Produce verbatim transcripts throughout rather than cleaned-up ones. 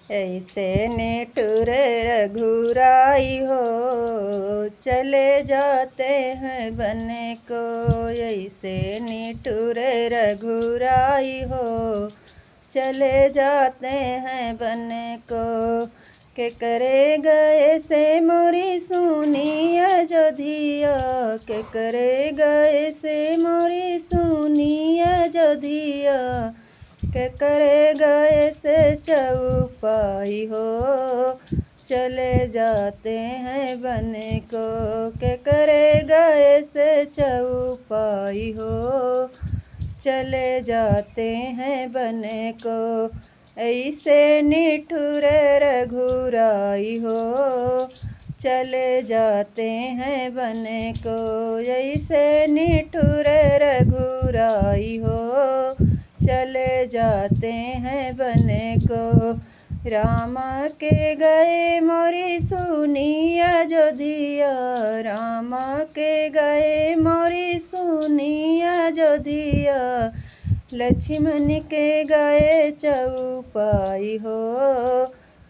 ऐसे निठुर रघुराई हो, चले जाते हैं बन को। ऐसे निठुर रघुराई हो, चले जाते हैं बन को। के करे गए से मोरी सुनी अजोधिया, के करे गए से मोरी सुनी अजोधिया, के करे गए से चौपाई हो, चले जाते हैं बन को। के करे गए से चौपाई हो, चले जाते हैं बन को। ऐसे निठुर रघुराई हो, चले जाते हैं बन को। ऐसे निठुर रघुराई हो, चले जाते हैं बन को। रामा के गए मोरी सुनी अजोधिया, रामा के गए मोरी सुनी अजोधिया, लक्ष्मण के गए चौपाई हो,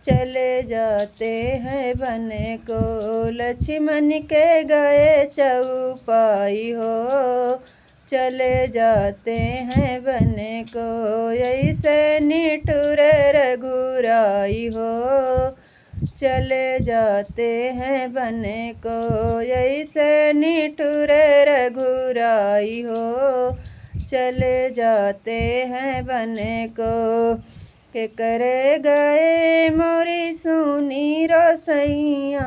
चले जाते हैं बन को। लक्ष्मण के गए चौपाई हो, चले जाते हैं बन को। ऐसे निठुर रघुराई हो, चले जाते हैं बन को। ऐसे निठुर रघुराई हो, चले जाते हैं बन को। के करे गए मोरी सुनी रो सैया,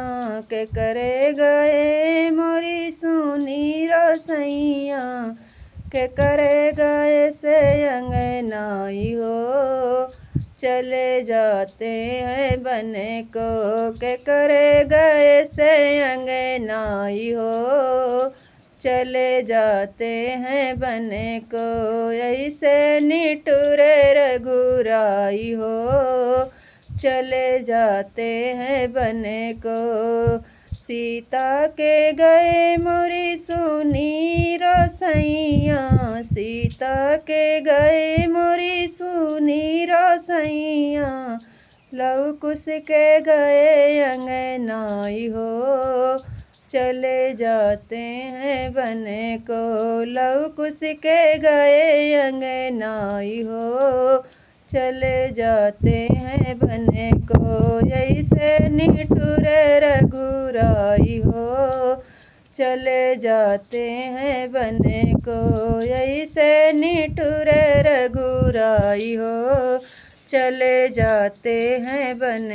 के करे गए मोरी सुनी रो सैया, के करे गए से अंगनाई हो, चले जाते हैं बन को। के करे गए से अंगनाई हो, चले जाते हैं बन को। ऐसे निठुर रघुराई हो, चले जाते हैं बन को। सीता के गए मोरी सुनी रो सैया, सीता के गए मोरी सुनी रो सैया, लव कुश के गए अंगनाई हो, चले जाते हैं बन को। लव कुश के गए अंगनाई हो, चले जाते हैं बन को। ऐसे निठुर रघुराई हो, चले जाते हैं बन को। ऐसे निठुर रघुराई हो, चले जाते हैं बन